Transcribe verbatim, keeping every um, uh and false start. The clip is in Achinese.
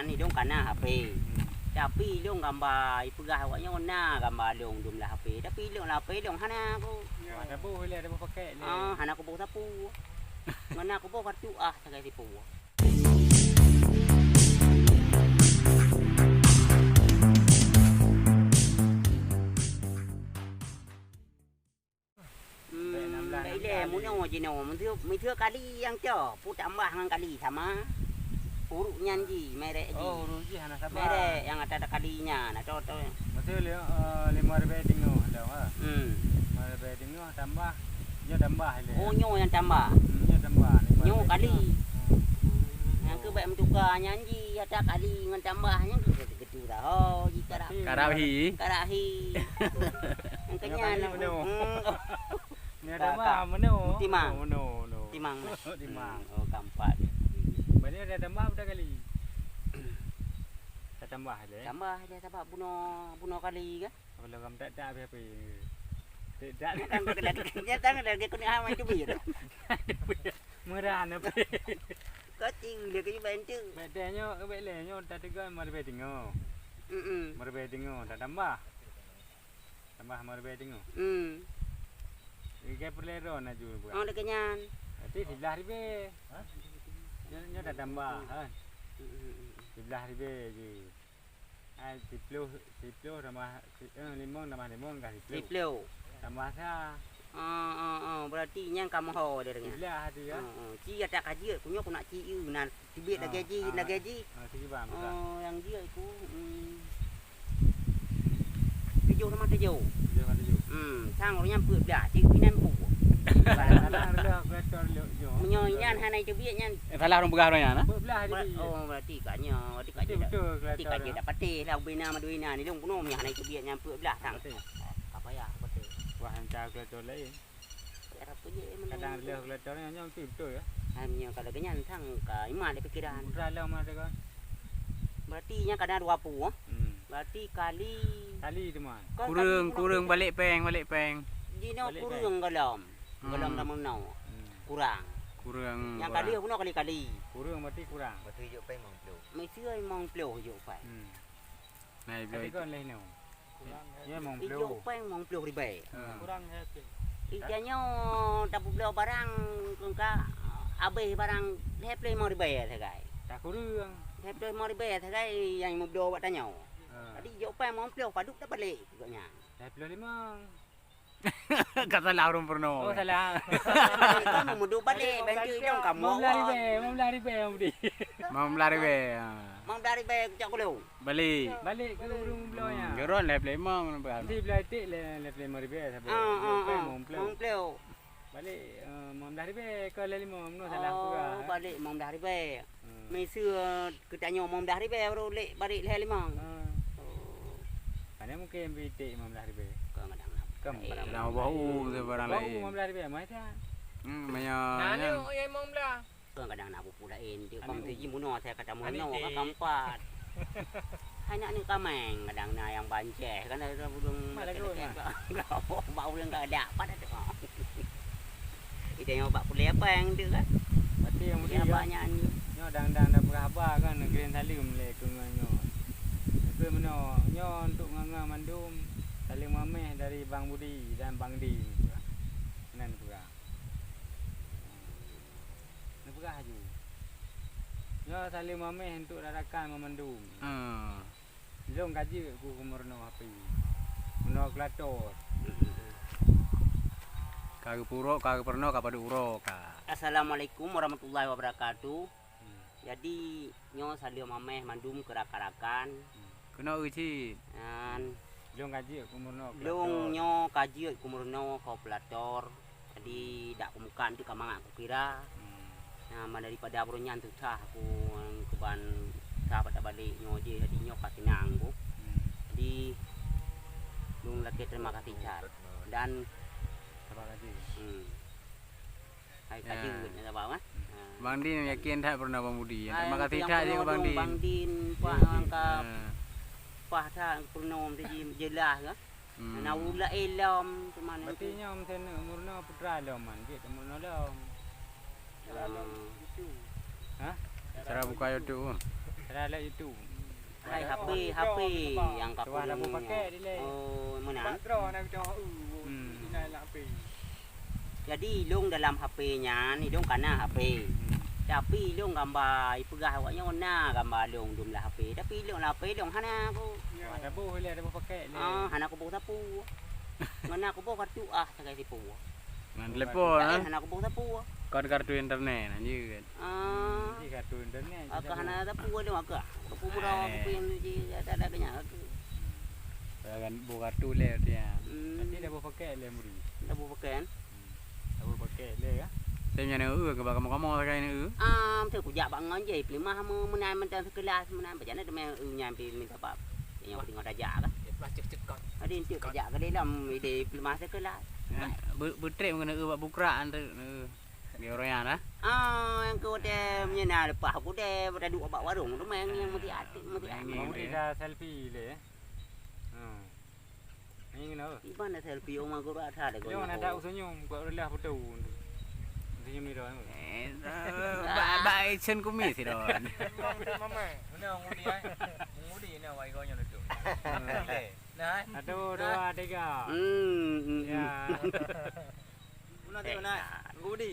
Ni lôn ka na H P. Hmm. Tapi lôn gamba ipeugah awak nyoe na gamba lôn dum lam H P. Tapi lôn lam H P lôn hana ku. Ya, ada boh lé, ada boh pakai lé. Ah, hana kuboh sapu. Ngon na kuboh kartu ah sagai sipu. Hmm, bèk lé, munoe jinoe, meuseu-, meuseu kali nyang cok, peue tambah ngon kali sama. Ureueng nyan jih, merek jih. Oh, ureueng jih hana sabar. Merek nyang ata kali nyan, atau, atau. Meuseu lé, eh, lima ribèe teungoh dah, ha. Hmm. Lima ribèe teungoh tambah, nyoe tambah lé. Oh, nyoe nyang tambah. Hmm, nyoe tambah. Nyoe kali. Hmm. Nyang keu bèk meutuka nyan jih, ata kali ngon tambah nyan keu Itu dah, oh, jika dah. Karahi. Karahi. Yang kenyang. Meno. Hmm. Ni ada mah, meno. Timang. Meno, meno. Timang. Timang. Hmm, oh, keempat. Berarti ada tambah berapa kali? Dah tambah je. Tambah je, tambah bunoe, bunoe kali kan? Kalau kamu tak, tak habis apa? Tak, tak. Datang ke, datang ke, datang ke, datang ke, kena hama itu biar. Murah apa? Kau tinggi dia kena bantu. Bèk nyoe, bèk lé nyoe, tak tegur mari bèk tengok. Mm-mm. Meuribèe teungoh, tatambah. Tambah meuribèe teungoh. Hmm. Lagèe peureulèe droen laju buet. Oh, lagèe nyan. Berarti siblaih ribèe. Hah? Nyoe, nyoe tatambah, kan? Hmm, hmm, hmm. Siblaih ribèe jih. Ai, siploh, siploh tambah, si-, eh, limong tambah limong ka siploh. Siploh. Tambah sa. Ah, ah, ah. Berarti nyan ka meuho dia dengan. Siblaih tu, ya. Ah, ah. Ci ata ka jeuet, ku nyoe ku nak ci eu, na Teubiet lagèe jih, lagèe jih. Ah, tujoh bang, buka. Oh, nyang jeuet ku, hmm, tujoh sama tujoh. Tujoh sama tujoh. Hmm, sang ureueng nyan peuet blah, cit inan ku. Kadang-kadang reuloh kalkulator lheueh nyoe. Meunyoe inan hana iteubiet nyan. Eh, salah ureueng peugah ureueng nyan, nah? Peuet blah. Ber-, jadi. Oh, berarti ka nyoe, berarti ka jeuet. Betul, berarti ka kalkulator. Jeuet dak patéh lah, ubé na madui na, ni lôn bunoe meunyoe hana iteubiet nyan peuet blah, sang. Patéh. Ka payah patéh. Wah, hantar kalkulator laén. Kadang reuloh kalkulator nyan, nyan beutôi, beutôi, ya. Hai, meunyoe ka lagèe nyan, sang ka imat lé pikiran. Putra lom ada kan. Berarti nyan kadang dua puluh, ah? Hmm. Berarti kali. Kali teuma. Kan kureueng, kali kureueng, berarti. Balek pèng, balek pèng. Jinoe kureueng gohlom. Hmm. Gohlom lam meunoe. Hmm. Kurang. Kureueng. Nyang kali bunoe kali-kali. Kureueng berarti kurang. Berarti jok pèng limong ploh. Mesti limong ploh jok pèng. Hmm. Nah, iblih. Tapi kon leh nyoe. Ya, limong ploh. Ijok pèng limong ploh ribèe. Ha. Kurang lhèe ploh. Ija nyoe tapeubloe barang ka habéh barang lhèe ploh limong ribèe sagai. Takureueng. Lhèe ploh limong ribèe sagai nyang meubloe bak tanyoe. Ha. Jadi ijok pèng limong ploh padub tabalek gobnyan. Lhèe ploh limong. Ka salah ureueng peurunoe. Oh, salah. Kamu meuduek balek, bantu idong kamu. Limong blah ribèe, limong blah ribèe, Bang Budi. Limong blah ribèe, ha. Limong blah ribèe cok gulong. Balek. Balek keu ureueng bloe nyan. Hmm, geuron lhèe ploh limong nambah. Nanti belah iték lhèe, lhèe ploh limong ribèe saboh. Ah, ah, ah. Limong ploh. Limong ploh. Balek, eh, limong blah ribèe, kon lhèe limong, meunoe salah peugah, eh. Oh, balek limong blah ribèe. Hmm. Miseue, eh, geutanyoe limong blah ribèe baru lé balek lhèe limong. Hmm. Oh. Pane mungken beuiték limong blah ribèe. Kon kadang na. Kon barang laén. Bau barang laén. Bau limong blah ribèe, mah dah. Hmm, maya. Nah, ni limong blah. Kon kadang na bupu laén. Dia kan tu ji meunoe saya kata meunoe kan kampat. Hai nak ni kameng kadang na nyang banceh kan ada burung. Malah lagèe tu, kan. Bak ureueng ka ada, pat ada. Ita nyoe bak pulèe apa nyang tu kan? Berarti nyang mulia. Nyoe dang-dang dah peugah haba kan, keureun saleuem lé keu ngon nyoe. Keu meunoe, nyoe untuk ngon-ngon mandum, saleuem ameh dari Bang Budi dan Bang Din. Nan peugah. Neupeugah laju. Nyoe saleuem ameh untuk rakan mandum. Hmm. Lôn ka jeuet ku, ku meurunoe H P. Meurunoe kalkulator. Ka geupeurunoe, ka geupeurunoe, ka padub uroe ka. Assalamualaikum warahmatullahi wabarakatuh. Hmm. Jadi, nyoe saleuem ameh mandum keu rakan-rakan. Hmm. Keunoe eu cit. Nyan. Lôn ka jeuet ku meurunoe kalkulator. Lôn nyoe ka jeuet ku meurunoe kalkulator. Jadi, dak keumuka tu ka mangat kukira. Hmm. Nah, ma daripada buleuen nyan susah aku, keuban susah bak tabalek nyoe jih, jadi nyoe ka seunang ku. Hmm. Jadi, lôn lakèe terima kasih that. Dan, terima kasih. Hmm. Hai, ya. Ka jeuet, nak sabar, eh? Hmm. Ha. Bang Din yakin that peurunoe Bang Budi. Terima kasih that je keu Bang Din. Bang Din, Pak, ya, angka, ha, pah that peurunoe meusti jeulaih, kan? Hmm. Na ulèe lom, cuma berarti nyoe meuteuneu meurunoe putra lom, man. Jeuet meurunoe lom. Hmm. Hah? Cara buka YouTube. Cara lewat YouTube. Hai, H P, H P nyang ka Tuah dah kuning nyoe. Pakai dilèe. Oh, meunan. Bak droe na kita, uh, Hmm. ina lam H P. Jadi, ilôn dalam H P nyan, ilôn ka na H P. Hmm. Tapi ilôn gamba ipeugah awak nyoe na gamba lôn dum lam H P. Tapi ilôn lam H P ilôn hana ku. Ya. Wah, dah boh lé, dah boh pakai lé. Ah, hana kuboh sapeue. Ngon na kuboh kartu ah sagai sipeue. Ngon telepon, eh, ah? Hana kuboh sapeue. Kon kartu internet, anjir kan. Ah. Di kartu internet. Aka hana sapeue lé aka. Sapeue murah, eh, sapeue nyang ji, ada-ada keunyan aka. Ya kan, boh kartu lé dia. Hmm. Tapi dah boh pakai lé muri. Dah boh pakai kan? Hmm. Dah boh pakai lé ya. Saya nyan eu ke bak kamoe-kamoe sagai neu. Ah, beutôi kujak bak ngon je, peulimah mu meunan mantong seukelas meunan. Bak jana teumé eu nyan pi minta bak. Nyang tinggal tajak kah? Ya, plastik cekot. Ada entuk tajak ke dalam ide peulimah seukelas. Nah, be-, beutrek mengenai eu bak bukrak antu. Di orang dah. Ah, yang ke hotel punya nah lepas aku deh, pada duduk bak warung tu main yang mesti atik, mesti atik. Mau dia dah selfie le. Hmm. Ini kenapa? Iban dah selfie, oh, mak guru ada deh. Dia mana tak senyum, kau relah betul. Senyum ni dah. Eh, ba-, ba action kumis ni dah. Mama. Mana ngudi ai? Ngudi ni wai kau nyoh tu. Nah, eh. Satu, dua, tiga. Hmm, hmm, hmm. Ya. Mana tengok nah. Ngudi.